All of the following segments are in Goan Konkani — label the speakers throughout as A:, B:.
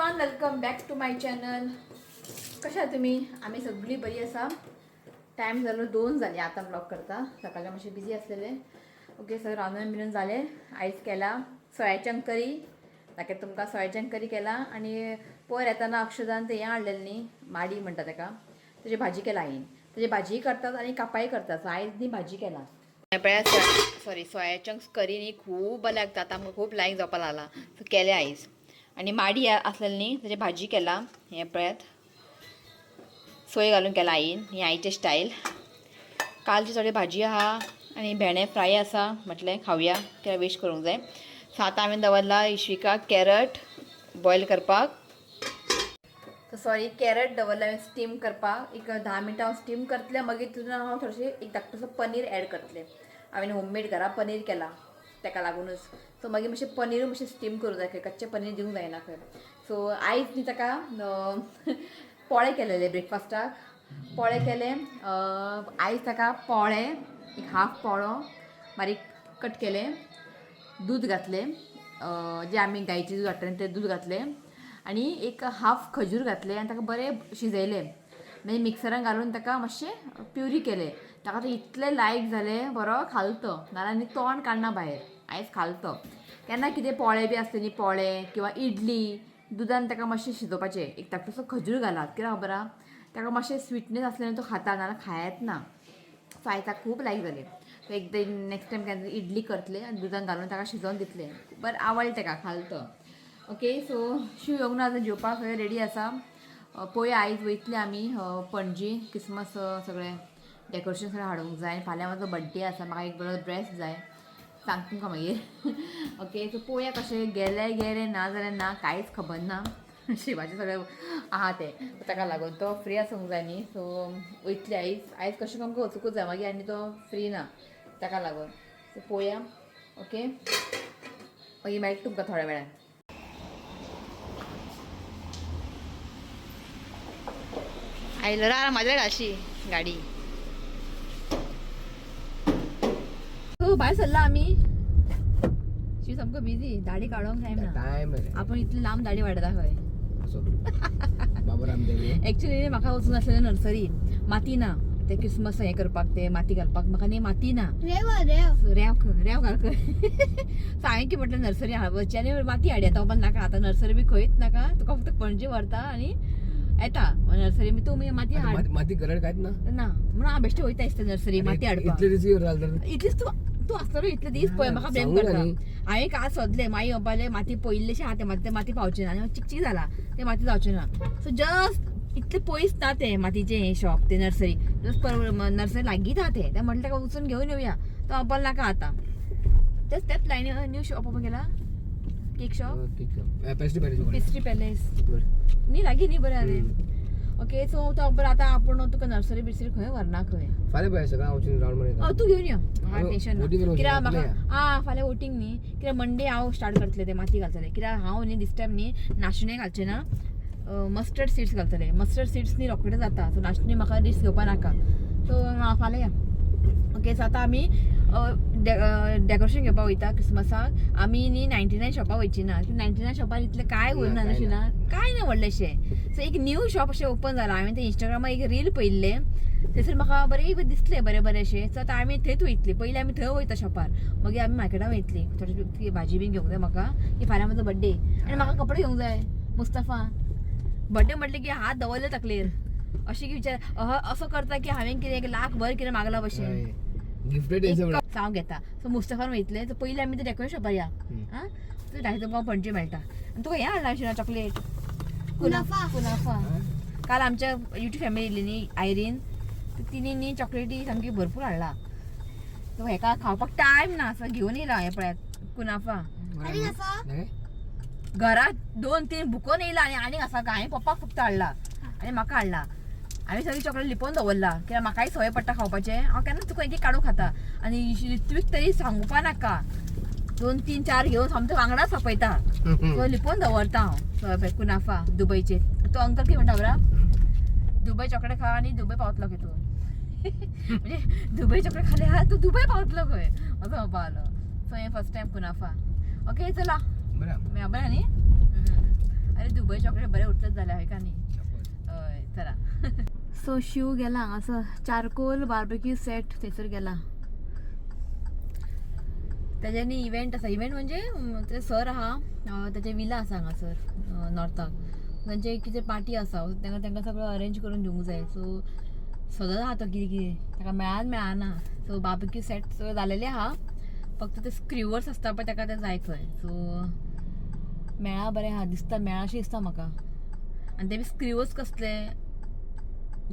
A: Everyone, welcome back to my channel. कशा तुम्ही? आम्ही सगळी बरी असा. टायम जालो 2 जाली आतां ब्लॉग करता. सकाळच्या मातशें बिजी आसलेले. ओके, सगळें रांदून बिनून जालें. आयज केला सोयाचंक करी. दाखयता तुमकां सोयाचंक करी केला. आनी पयर येताना अक्षदान तें हें हाडलेलें न्ही, माडी म्हणटा तेका, तेजी भाजी केला आईन. तेजी भाजी करतात आनी कापाय करतात. सो आयज न्ही भाजी केला. पळया, सॉरी, सोया चंक्स करी न्ही खूब बरें लागता. आतां आमकां खूब लायक जावपा लागला. सो केलें आयज. आनी माडी आसलेली न्ही तेजी भाजी केला. हें पळयात, सोय घालून केला आईन. ही आईचे स्टायल. कालची थोडी भाजी आहा आनी भेंडे फ्राय आसा. म्हटलें खावया, कित्याक वेस्ट करूंक जाय. सो आतां हांवें दवरला इश्विका कॅरट बॉयल करपाक. सॉरी, कॅरट दवरला हांवें स्टीम करपाक. एक 10 मिनटां हांव स्टीम करतलें. मागीर तितून हांव थोडेशें एक धाकटोसो पनीर एड करतलें. हांवें होममेड घरा पनीर केला तेका लागूनच. सो मागीर मातशें पनीरूय मातशें स्टीम करूंक जाय खंय, कच्चें पनीर दिवंक जायना खंय. सो आयज न्ही ताका पोळे केलेले ब्रेकफास्टाक. पोळे केले आयज ताका. पोळे एक हाफ पोळो बारीक कट केले, दूद घातलें, जे आमी गायचें दूद हाडटा तें दूद घातलें आनी एक हाफ खजूर घातलें आनी ताका बरें शिजयलें. मागीर मिक्सरान घालून ताका मातशें प्युरी केलें. ताका तें इतलें लायक जालें, बरो खालो तो. नाल्यार आनी तोंड काडना भायर. आयज खालो तो. केन्ना कितें पोळे बी आसले न्ही, पोळे किंवा इडली, दुदान ताका मातशें शिजोवपाचें, एक धाकटोसो खजूर घालात. कित्याक खबर आहा, ताका मातशें स्विटनेस आसलें तो खाता, नाल्यार खायत ना. सो आयज ताका खूब लायक जालें. सो एकदां नेक्स्ट टायम केन्ना इडली करतले आनी दुदान घालून ताका शिजोवन दितलें. बरें आवडलें ताका, खालो तो. ओके, सो शिव येवंक ना आजून जेवपाक. सगळें रेडी आसा. पळोवया, आयज वयतले आमी पणजी. क्रिसमस सगळें डेकोरेशन सगळें हाडूंक जाय. फाल्यां म्हाजो बड्डे आसा, म्हाका एक बरो ड्रेस जाय. सांग तुमकां मागीर. ओके, सो पळोवया कशें गेले गेले, ना जाल्यार ना, कांयच खबर ना. शिवाचें सगळें आहा तें, ताका लागून तो फ्री आसूंक जाय न्ही. सो वयतले आयज. आयज कशें आमकां वचूंकूच जाय मागीर, आनी तो फ्री ना ताका लागून. सो पळोवया. ओके, मागीर मेळटा तुमकां थोड्या वेळान. आयलो रा माझ्या घालशी गाडी. हो, भायर सरला आमी. शिव सामको बिजी, दाडी काडोंक टायम ना.
B: टायम.
A: आपण इतले लांब दाडी वाडयता खंय.
B: बाबा रामदेव.
A: एक्चुअली म्हाका वचून आसलें नर्सरी, माती ना ते क्रिसमस हें करपाक, ते माती घालपाक म्हाका न्ही माती ना.
C: रेव रेव.
A: रेंव खंय, रेंव घाल खंय. सो हांवें कितें म्हटलें, नर्सरी वचची आनी माती हाडया. तो पण नाका, आतां नर्सरी बी खंयच नाका, तुका फक्त पणजे व्हरता आनी येता नर्सरी बी तूं माती हाड.
B: माती गरड कांयच ना.
A: ना म्हणून हांव बेश्टें वयता दिसता नर्सरी माती हाडपाक.
B: इतले दीस घालता.
A: इतलीच तूं तूं आसतलो इतले दीस पळय म्हाका ब्लेम
B: सांगू
A: करता.
B: न्ही.
A: हांवें काल सोदलें, माई म्हणपाले माती पयिल्लेशें आहा तें माती, ते माती पावचें ना आनी चिकचीक जाला, ते माती जावचें ना. सो जस्ट इतलें पयस ना तें मातीचें हें शॉप, तें नर्सरी जस्ट नर्सरी लागींच आहा तें. तें म्हटलें ताका वचून घेवन येवया. तो म्हणपाक नाका आतां, जस्ट त्याच लायनी न्यू शॉप ओपन केला, cake shop,
B: pastry palace.
A: Pastry palace न्ही लागीं न्ही, बरें आरे. ओके, सो तो बरें आतां आपूण तुका नर्सरी बिर्सरी खंय व्हरना खंय.
B: फाल्यां पळय सगळं वचून रावंड मारता.
A: तूं घेवन यो, म्हाका
B: हांव
A: टेन्शन ना.
B: वोटींग करूंक
A: कित्याक
B: वचना,
A: म्हाका आ फाल्यां वोटींग न्ही, कित्याक मंडे हांव स्टार्ट करतलें तें माती घालतलें. कित्याक हांव न्ही दीस टायम न्ही नाशणे घालचें ना, मस्टर्ड सिड्स घालतलें. मस्टर्ड सिड्स न्ही रोखडें जाता. सो नाशणे म्हाका रिस्क घेवपा नाका. सो फाल्यां या. ओके, सो आतां आमी डेकोरेशन घेवपाक वयता क्रिसमसाक. आमी न्ही 99 शॉपाक वयची ना. 99 शॉपार इतलें कांय उरना.
B: ना,
A: अशें ना, कांय ना व्हडलेशें. सो एक न्यू शॉप अशें ओपन जालां. हांवें तें इंस्टाग्रामार एक रील पळयल्लें, थंयसर म्हाका बरें दिसलें, बरें बरें अशें. सो आतां आमी थंयच वयतलीं. पयलीं आमी थंय वयता शॉपार, मागीर आमी मार्केटान वयतलीं. थोडी भाजी बीन घेवंक जाय म्हाका, की फाल्यां म्हजो बड्डे आनी म्हाका कपडे घेवंक जाय. मुस्तफा बड्डे म्हटलें की हात दवरले तकलेर, अशें की विचार असो करता की हांवें कितें एक लाख भर कितें मागला भशेन.
B: गिफ्टेड.
A: हांव घेता. सो मुस्तफान वयतलें. सो पयलीं आमी ते डेकोरेशन शॉपार या. आं, सो दाखयता तुमकां, पणजे मेळटा. आनी तुका हें हाडलां अशें चॉकलेट.
C: कुनाफा.
A: कुनाफा. काल आमच्या युट्यूब फॅमिली येयली न्ही आयरीन, तिने न्ही चॉकलेटी सामकी भरपूर हाडला. सो हेका खावपाक टायम ना, सो घेवन येयला. हें पळयात, कुनाफा.
C: आनी आसा?
A: घरात 2-3 बुकोन येयला आनी आनीक आसा. हांवें पप्पाक फक्त हाडला आनी म्हाका हाडला. हांवें सगळी चॉकलेट लिपोवन दवरला, कित्याक म्हाकाय सवय पडटा खावपाचें. हांव केन्ना तुका एक एक काडून खाता. आनी ऋत्वीक तरी सांगपा नाका, 2-3-4 घेवन सामकें वांगडा सोंपयता. सो लिपोवन दवरता हांव. सो कुनाफा दुबयचे. तो अंकल कितें म्हणटा खबर, दुबय चॉकलेट खा आनी दुबय पावतलो खंय तूं. म्हणजे दुबय चॉकलेट खाले हा तूं दुबय पावतलो खंय, असो म्हणपा लागलो. सो हें फर्स्ट टायम कुनाफा. ओके, चला.
B: बरं.
A: बरें न्ही. अरे दुबय चॉकलेट बरें उरतच जाल्यार हय का न्ही? हय चला. सो शिव गेला हांगासर चारकोल बार्बेक्यू सेट थंयसर गेला. तेज्यानी इव्हेंट आसा. इव्हेंट म्हणजे ते सर आहा, तेजे विला आसा हांगासर नॉर्थाक, तांचे कितें पार्टी आसा, तांकां तांकां सगळें अरेंज करून दिवंक जाय. सो सदांच आहा तो कितें कितें ताका मेळान मेळना. सो बार्बेक्यू सेट सगळें जालेलें आहा, फक्त ते स्क्रिवर्स आसता पळय ताका ते जाय खंय. सो मेळा बरें आहा दिसता, मेळाशें दिसता म्हाका. आनी ते बी स्क्रिवर्स कसले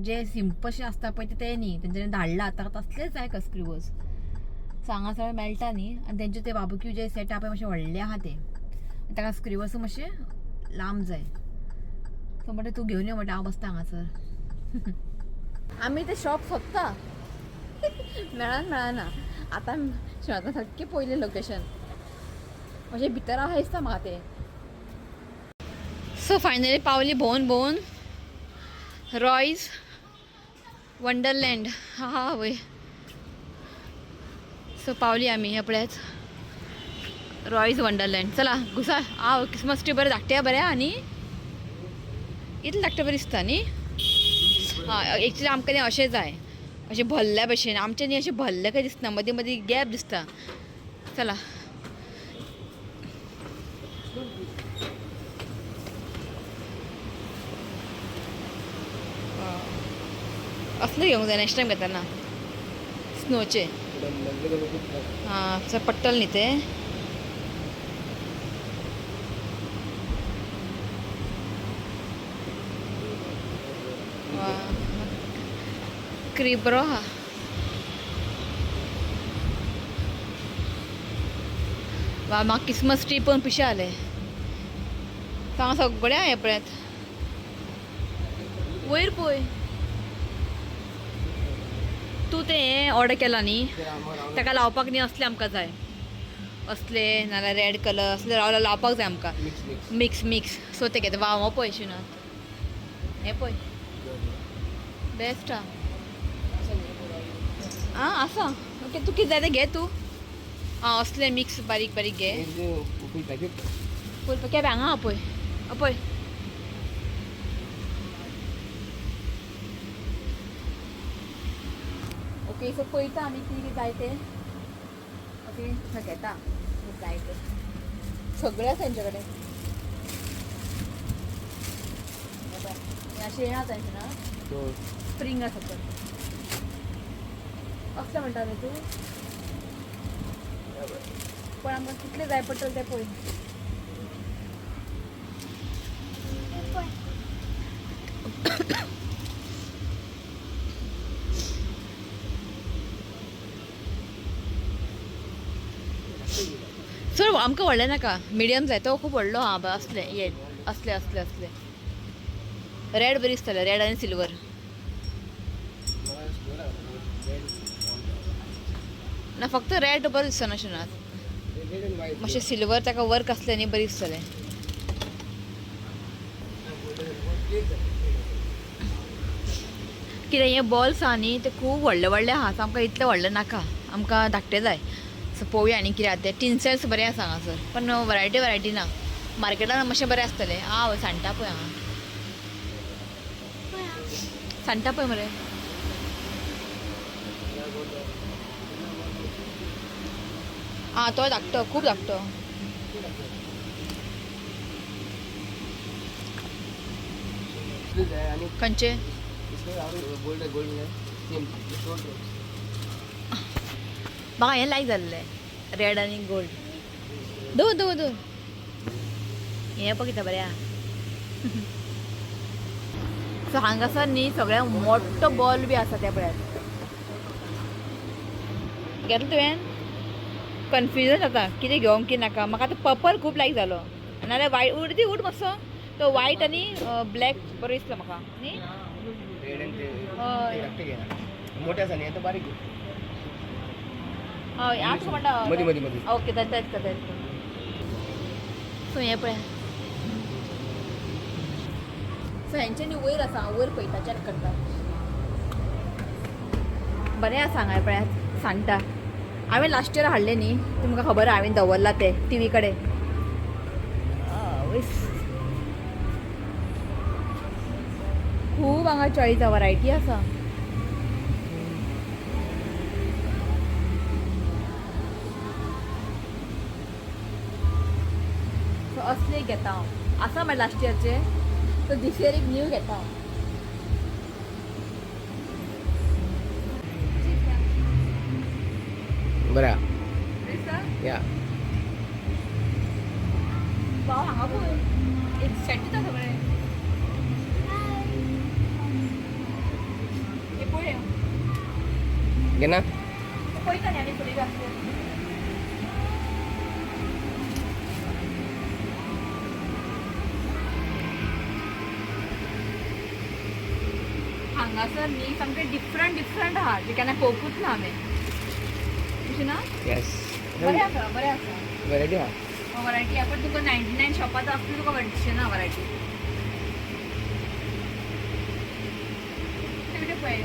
A: जे सिंपल आसता पळय ते न्ही, तेंच्यांनी धाडला आतां तसलेच जाय का स्क्रिवर्स. सो हांगा सगळें मेळटा न्ही. आनी तेंचे ते बार्बेक्यू जे सेट आहा पळय मातशें व्हडलें आहा तें, ताका स्क्रिवर्स मातशें लांब जाय. सो म्हणटा तूं घेवन यो, म्हणटा हांव बसता हांगासर. आमी ते शॉप सोदता, मेळना मेळना. आतां शिवाता सारकें पयलें लोकेशन मातशें भितर आहा दिसता म्हाका तें. सो फायनली पावली भोंवन भोंवन रॉयज वंडरलँड. हा वय, सो पावली आमी हे पळयात रॉयज वंडरलँड. चला घुसा. आ क्रिसमस ट्री बरें धाकटें बरें आनी इतलें धाकटें बरें दिसता न्ही. हां एक्चुली आमकां न्ही अशें जाय, अशें भरल्या भशेन. आमचें न्ही अशें भरलें काय दिसना, मदीं मदीं गॅप दिसता. चला असलें घेवंक जाय नेक्स्ट टायम घेतना स्नोचे. हां पडटलें न्ही तें. क्रीब बरो आहा. वा म्हाका क्रिसमस ट्री पळोवन पिशें जालें. हांगा सगळें आहा हें पळयात. वयर पळय तूं तें हें ऑर्डर केलां न्ही, ताका लावपाक न्ही असलें आमकां जाय, असले नाल्यार रेड कलर असले लावपाक जाय आमकां. Mix mix. सो तें घेता. वा हो पळय शिनात, हें पळय बेस्ट आहा. आं आसा. ओके तूं कितें जाय तें घे तूं. आं असले मिक्स बारीक बारीक घे.
B: फूल पॅकेट,
A: फूल पॅकेट हांगा पळय पळय. ओके सो पळयता आमी कितें कितें जाय तें. ओके घेता जाय तें सगळें आसा तेंचे कडेन. अशें हें आसा ना स्प्रींग आसा तर असलें म्हणटा न्ही तूं, पण आमकां कितलें जाय पडटलें तें पळय. सर आमकां व्हडलें नाका, मिडियम जाय. तो खूब व्हडलो आहा. असले ये असले असले असले रेड बरी दिसतले, रेड आनी सिल्वर. ना फक्त रेड बरो दिसना शिनात, मातशें सिल्वर ताका वर्क आसलें न्ही बरी दिसतलें. कितें हे बॉल्स आहा न्ही ते खूब व्हडले व्हडले आहा, सो आमकां इतले व्हडले नाका, आमकां धाकटे जाय. सो पळोवया आनी कितें आहा तें. टिनसेल्स बरें आसा हांगासर, पण वरायटी वरायटी ना. मार्केटान मातशें बरें आसतलें. आं सांडटा पळय हांगा, सांडटा पळय मरे. आं तो धाकटो, खूब धाकटो. खंयचे? म्हाका हें लायक जाल्लें रेड आनी गोल्ड. दवर दवर दवर हें पळयता बरें आहा. सो हांगासर न्ही सगळ्याक मोठो बॉल बी आसा त्या पळयात. घेतलो तुवें? कन्फ्युजन जाता कितें घेवंक की नाका. म्हाका आतां पर्पल खूब लायक जालो, नाल्यार वायट उर्दी उड मातसो तो वायट आनी ब्लॅक बरो दिसलो म्हाका न्ही. हय
B: मोठे आसा न्ही आतां बारीक.
A: हय आठ म्हणटा.
B: मदीं मदीं मदीं.
A: ओके तेंच तेंच. सो हें पळय. सो हेंच्यांनी वयर आसा, वयर पळयता चॅक करता. बरें आसा हांगा पळयात सांडटा. हांवें लास्ट इयर हाडलें न्ही, तुमकां खबर आहा, हांवें दवरलां तें टिवी कडेन. खूब हांगा चॉयस वरायटी आसा. सो असले घेता हांव, आसा म्हाजे लास्ट इयरचे. सो दीस इयर एक न्यू घेता हांव.
B: बरं. या.
A: वाव, हांगा पळय एक सेट दिता सगळे. हे पळय.
B: घे ना.
A: पळयता न्ही आनी फुडें बी आसले. हांगासर न्ही सामकें डिफरंट डिफरंट आहा, जे केन्ना पळोवपूच ना हांवें, अशें ना?
B: येस.
A: बरें आसा, बरें आसा.
B: व्हरायटी आहा.
A: वरायटी आहा, पण तुका 99 शॉपात आसली तुका दिसचें ना वरायटी. ते पळय.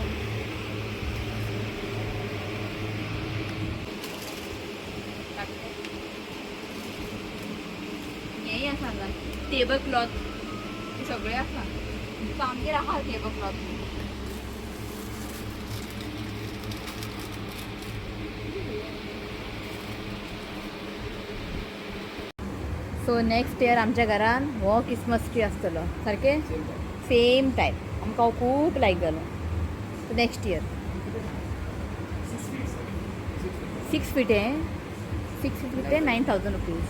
A: हेंय आसा हांगा टेबल क्लॉथ सगळें आसा. सो आमगेर आहा table cloth. So next year आमच्या घरान हो क्रिसमस ट्री आसतलो सारकें सेम टायप. आमकां हो खूब लायक जालो. सो नेक्स्ट इयर 6 फीट हें, 6 फीट कितें 9000 रुपीज,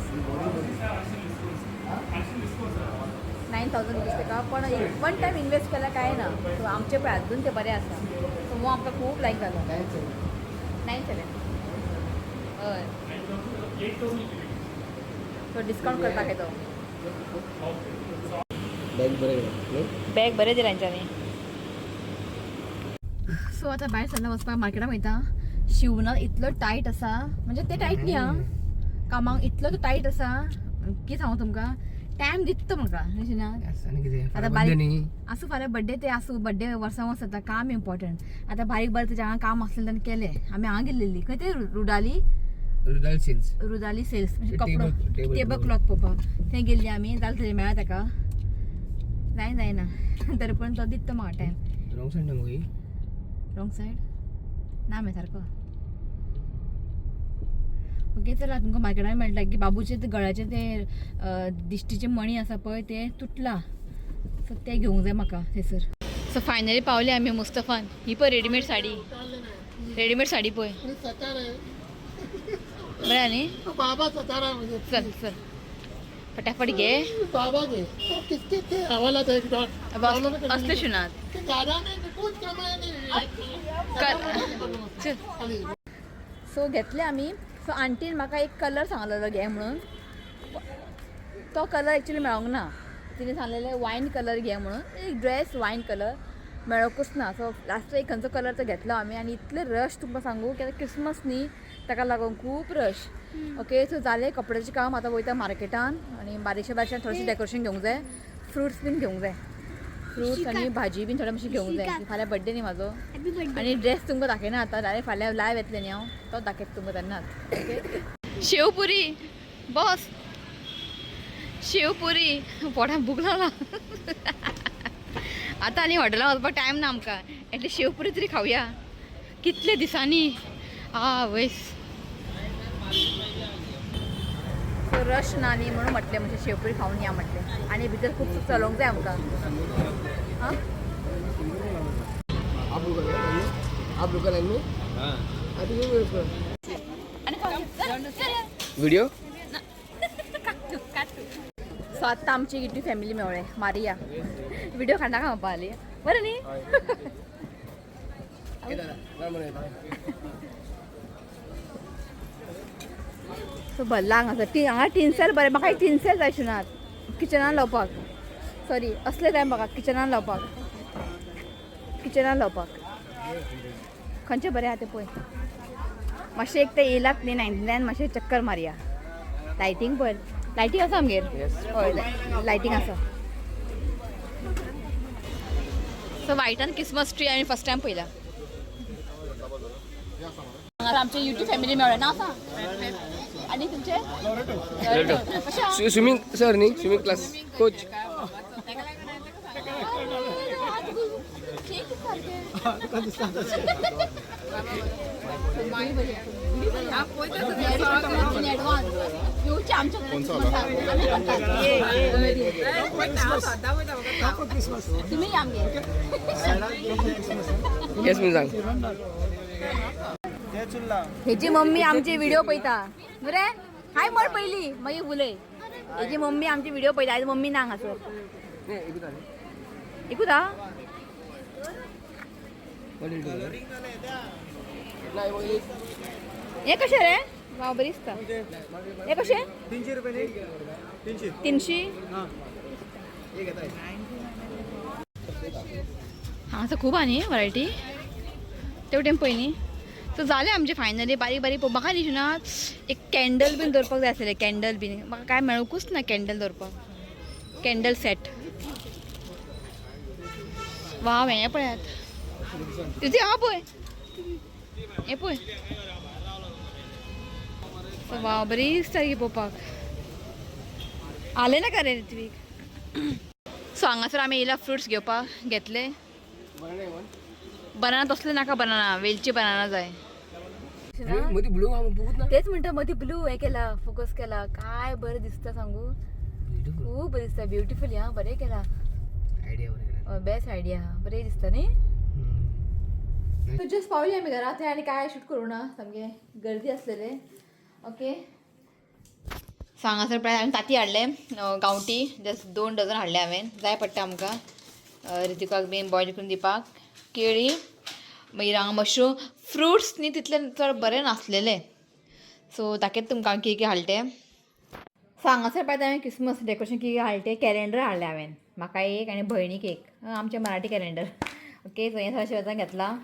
A: 9000 रुपीज तेका. पण वन टायम इन्वेस्ट केल्यार कांय ना. सो आमचे पळय अजून ते बरें आसा. सो हो आमकां खूब लायक जालो. 9,700. हय, सो डिस्कावंट करता काय तो.
B: बॅग बरें गेलें न्हू?
A: बॅग बरें दिलां हेंच्यांनी. सो आतां भायर सरला वचपाक मार्केटान वयता. शिवना इतलो टायट आसा, म्हणजे ते टायट न्ही आं, कामाक इतलो तो टायट आसा की सांगू तुमकां, टायम दिता तो म्हाका, अशें ना?
B: Yes, आनी कितें?
A: आतां
B: फाल्यां
A: बारीक
B: birthday न्ही.
A: आसूं, फाल्यां बड्डे ते आसूं, बड्डे वर्सां वर्स जाता, काम इम्पॉर्टंट. आतां बारीक बारीक तेजें हांगा काम आसलें तेन्ना केलें आमी. हांगा गेल्लेली खंय ते रुडाली.
B: रुदाल सेल्स.
A: रुदाली सेल्स म्हणजे
B: ते
A: कपडो
B: table
A: table
B: cloth.
A: Cloth पळोवपाक थंय गेल्ली आमी. जालें थंय मेळ्ळा ताका, जाय जायना तरी पण तो दिता म्हाका टायम.
B: रॉंग सायड ना मगो ही?
A: रॉंग सायड ना मे सारको. ओके, चला तुमकां मार्केटान मेळटा की बाबूचे ते गळ्याचे ते दिश्टीचे मणी आसा पळय ते तुटला, सो ते घेवंक जाय म्हाका थंयसर. सो फायनली पावले आमी मुस्तफान. ही पळय रेडीमेड साडी, रेडीमेड साडी पळय, बरें न्ही?
D: बाबा सता रहा है मुझे.
A: चल चल, फटाफट घे.
D: बाबा के तो किसके थे हवाला था एक डॉट.
A: असले शिवनाथ
D: ज्यादा नहीं, कुछ कमाया नहीं.
A: चल. सो घेतले आमी. सो आंटीन म्हाका एक कलर सांगलेलो घे म्हणून, तो कलर एक्चुली मेळोंक ना. तिणें सांगलेलें वायन कलर घे म्हणून, एक ड्रेस वायन कलर मेळोकूच ना. सो लास्ट एक खंयचो कलर तो घेतलो आमी. आनी इतले रश तुमकां सांगू की आतां क्रिसमस न्ही, ताका लागून खूब रश. ओके, सो जालें कपड्याचें काम. आतां वयता मार्केटान आनी बारीकशें बारीकशें थोडेशें डेकोरेशन घेवंक जाय, फ्रुट्स बीन घेवंक जाय, फ्रुट्स आनी भाजी बीन थोडे मातशें घेवंक जाय. फाल्यां बड्डे न्ही म्हाजो.
C: Happy birthday.
A: आनी ड्रेस तुमकां दाखयना आतां, डायरेक्ट फाल्यां लायव येतलें न्ही हांव, तो दाखयता तुमकां तेन्नाच. ओके, शेवपुरी बॉस, शेवपुरी पोटान भूक लागला. आतां आनी हॉटेलान वचपाक टायम ना आमकां, एटलीस्ट शेवपुरी तरी खावया कितले दिसांनी. आ वयस सो रश ना न्ही म्हणून म्हटलें म्हणजे शेवपुरी खावन या म्हटलें. आनी भितर खूब चलोवंक जाय आमकां. आं.
B: आप रुका लाइन में, आप रुका लाइन में. हाँ, तो ये उसको
A: आनी खावया.
B: व्हिडिओ.
A: सो आत्तां आमची कितली फॅमिली मेवळे मारिया व्हिडिओ काडनाका म्हणपा आली, बरें न्ही? सो भरला हांगासर ती, हांगा टिनसेल बरें. म्हाका एक टिनसेल जाय शिवनाथ किचनान लावपाक. सॉरी, असले जाय म्हाका किचनान लावपाक, किचनान लावपाक. खंयचे बरें आहा ते पळय मातशें. एक ते येयलात न्ही 99, मातशें चक्कर मारया. लायटींग पळय, लायटींग आसा आमगेर. हय, लायटींग आसा. सो वायटान क्रिसमस ट्री आमी फर्स्ट टायम पळयला. हांगा आमचे युट्यूब फॅमिली मेळ्ळे ना आसा. आनी तुमचे कशें आहा?
B: स्विमिंग सर न्ही, स्विमिंग क्लास कोच. तुका दिसता तशें.
A: येवचे आमच्या
B: क्रिसमस.
A: तुम्ही आमगे.
B: येस मी सांग.
A: हेची मम्मी आमची व्हिडिओ पळयता मरे. हाय मर पयली, मागीर उलय. हेची मम्मी आमची व्हिडिओ पळयता. आयज मम्मी ना हांगासर. एकूच हा. हे कशें रे? वाव, बरी दिसता. हे कशें?
B: 300 रुपये. 300.
A: 300. हांगासर खूब आहा न्ही वरायटी ते वटेन पळय न्ही. सो जालें आमचें फायनली. बारीक बारीक पळोवप म्हाका न्ही ना एक कॅन्डल बीन दवरपाक जाय आसलें. कॅन्डल बीन म्हाका काय मेळूंकूच ना. कॅन्डल दवरपाक, कॅन्डल सेट. वाव, हें पळयात. तुजें आहा पळय, हें पळय. वाव, बरी दिसता ही पळोवपाक. आलें नाका रे ऋत्वीक? सो हांगासर आमी येयला फ्रुट्स घेवपाक. घेतले बनाना. तसले नाका बनाना, वेलची बनाना जाय.
B: मदीं ब्लू बघूत ना.
A: तेच म्हणटा, मदीं ब्लू हे केला, फोकस केला. काय बरें दिसता सांगू, खूब बरें दिसता. ब्युटिफुल हा, बरें केला.
B: आयडिया बरें.
A: बेस्ट आयडिया, बरें दिसता न्ही. जस्ट पावली आमी घरा थंय आनी काय शूट करूं ना, सामकें गर्दी आसलेले. ओके, सो हांगासर पळय, हांवें ताती हाडले गांवठी. जस्ट 2 डझन हाडले हांवें. जाय पडटा आमकां ऋतिकाक बीन बॉयल करून दिवपाक. केळी, मागीर हांगा मशरूम. फ्रुट्स न्ही तितले चड बरें नासलेले. सो दाखयता तुमकां हांव कितें कितें हाडलें तें. सो हांगासर पळयता, हांवें क्रिसमस डेकोरेशन कितें हाडलें तें. कॅलेंडर हाडलें हांवें, म्हाका एक आनी भयणीक एक, आमचें मराठी कॅलेंडर. ओके, सो हें सगळें शेजान घेतलां.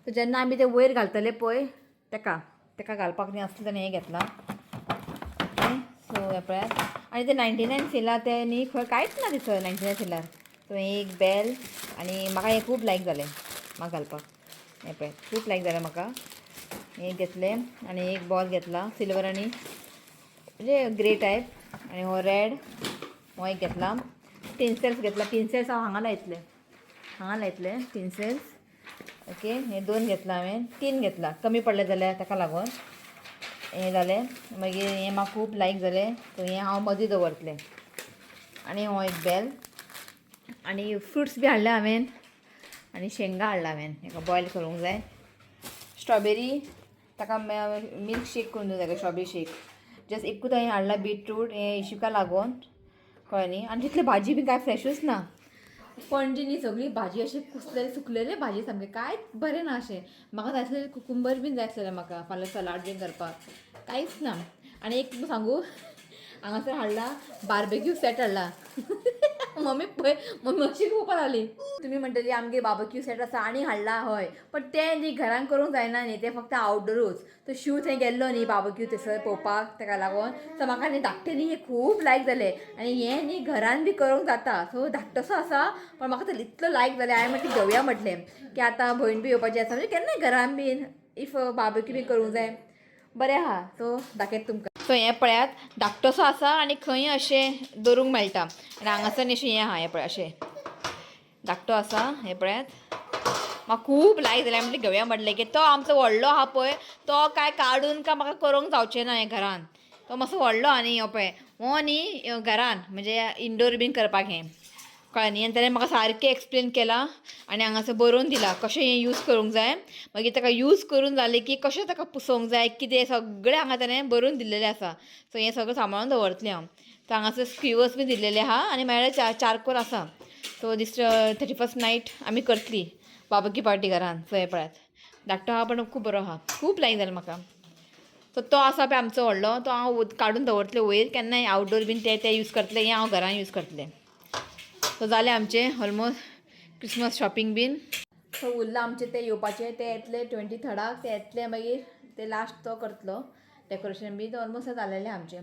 A: सो जेन्ना आमी तें वयर घालतले पळय, तेका घालपाक न्ही आसलें तेन्ना हें घेतलां. ओके, सो हें पळयात. आनी ते 99 सेला ते न्ही खंय कांयच ना थंयसर 99 सेलार. सो हें एक बेल आनी म्हाका हें खूब लायक जालें म्हाका घालपाक. हें पळय, खूब लायक जालें म्हाका. हें घेतलें आनी एक बॉल घेतला, सिल्वर आनी म्हणजे ग्रे टायप, आनी हो रेड हो एक घेतला. टिन्सेल्स घेतला. टिन्सेल्स हांव हांगा लायतलें, हांगा लायतलें टिन्सेल्स. ओके, हे दोन घेतला हांवें, तीन घेतला, कमी पडले जाल्यार ताका लागून. हें जालें. मागीर हें म्हाका खूब लायक जालें, सो हें हांव मदीं दवरतलें. आनी हो एक बेल आनी फ्रुट्स बी हाडले हांवें आनी शेंगां हाडला हांवें. हेका बॉयल करूंक जाय. स्ट्रॉबेरी, ताका मिल्क शेक करून दिवंक जाय, स्ट्रॉबेरी शेक. जस्ट एकूच हांवें हाडला बीटरूट, हें इशिका लागून, कळ्ळें न्ही. आनी तितली भाजी बी कांय फ्रेशूच ना पणजे न्ही. सगळी भाजी अशी कुसलेली, सुकलेली भाजी, सामकें कांयच बरें ना अशें. म्हाका जाय आसलें कुकुंबर बीन जाय आसलेलें म्हाका फाल्यां सलाड बीन करपाक, कांयच ना. आनी एक तुमकां सांगू, हांगासर हाडला बार्बेक्यू सेट हाडला. मम्मी पळय, मम्मी अशी पळोवपाक लागली. तुमी म्हणटली आमगे बार्बेक्यू सेट आसा आनी हाडला. हय, पण तें न्ही घरान करूंक जायना न्ही, तें फक्त आवटडोरूच. तो शिव थंय गेल्लो न्ही बार्बेक्यू थंयसर पळोवपाक, ताका लागून. सो म्हाका न्ही धाकटें न्ही हें खूब लायक जालें आनी हें न्ही घरान बी करूंक जाता. सो धाकटोसो आसा, पण म्हाका तो इतलो लायक जालें, हांवें म्हटलें घेवया. म्हटलें की आतां भयण बी येवपाची आसा, म्हणजे केन्नाय घरान बीन if barbecue बी करूंक जाय, बरें आहा. सो दाखयता तुमकां. सो हें पळयात, धाकटोसो आसा आनी खंय अशें दवरूंक मेळटा आनी हांगासर न्ही अशें हें आहा. हें पळय, अशें धाकटो आसा. हें पळयात, म्हाका खूब लायक जालें. म्हटलें घेवया. म्हटलें की तो आमचो व्हडलो आहा पळय, तो काय काडून काय म्हाका करूंक जावचें ना हें घरान. तो मातसो व्हडलो आनी हो पळय, हो न्ही घरान म्हणजे इंडोर बीन करपाक हें, कळ्ळें न्ही. आनी ताणें म्हाका सारकें एक्सप्लेन केलां आनी हांगासर बरोवन दिलां कशें हें यूज करूंक जाय. मागीर ताका यूज करून जालें की कशें ताका पुसोवंक जाय, कितें सगळें हांगा ताणें बरोवन दिल्लेलें आसा. सो हें सगळें सांबाळून दवरतलें हांव. सो हांगासर स्क्युअर्स बी दिल्लेले आहा आनी म्हळ्यार चारकोल आसा. सो दीस 31st night आमी करतली बार्बेक्यू पार्टी घरान. सो हें पळयात, धाकटो आहा पण खूब बरो आहा, खूब लायक जालें म्हाका. सो तो आसा पळय आमचो व्हडलो, तो हांव काडून दवरतलें वयर. केन्नाय आवटडोर बीन ते ते यूज करतले, हें हांव घरान यूज करतलें. सो जालें आमचें ऑलमोस्ट क्रिसमस शॉपिंग बीन. सो उरलां आमचें ते येवपाचें, ते येतले 23राक ते येतले. मागीर ते लास्ट तो करतलो डेकोरेशन बी. तो ऑलमोस्ट जालेलें आमचें.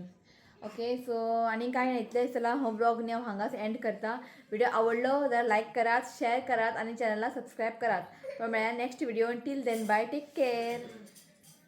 A: ओके, सो आनी कांय ना, इतलें. चला, हो ब्लॉग न्ही हांव हांगाच एंड करता. व्हिडिओ आवडलो जाल्यार लायक करात, शेअर करात आनी चॅनलाक सबस्क्रायब करात. मेळया next video. Till then, bye, take care.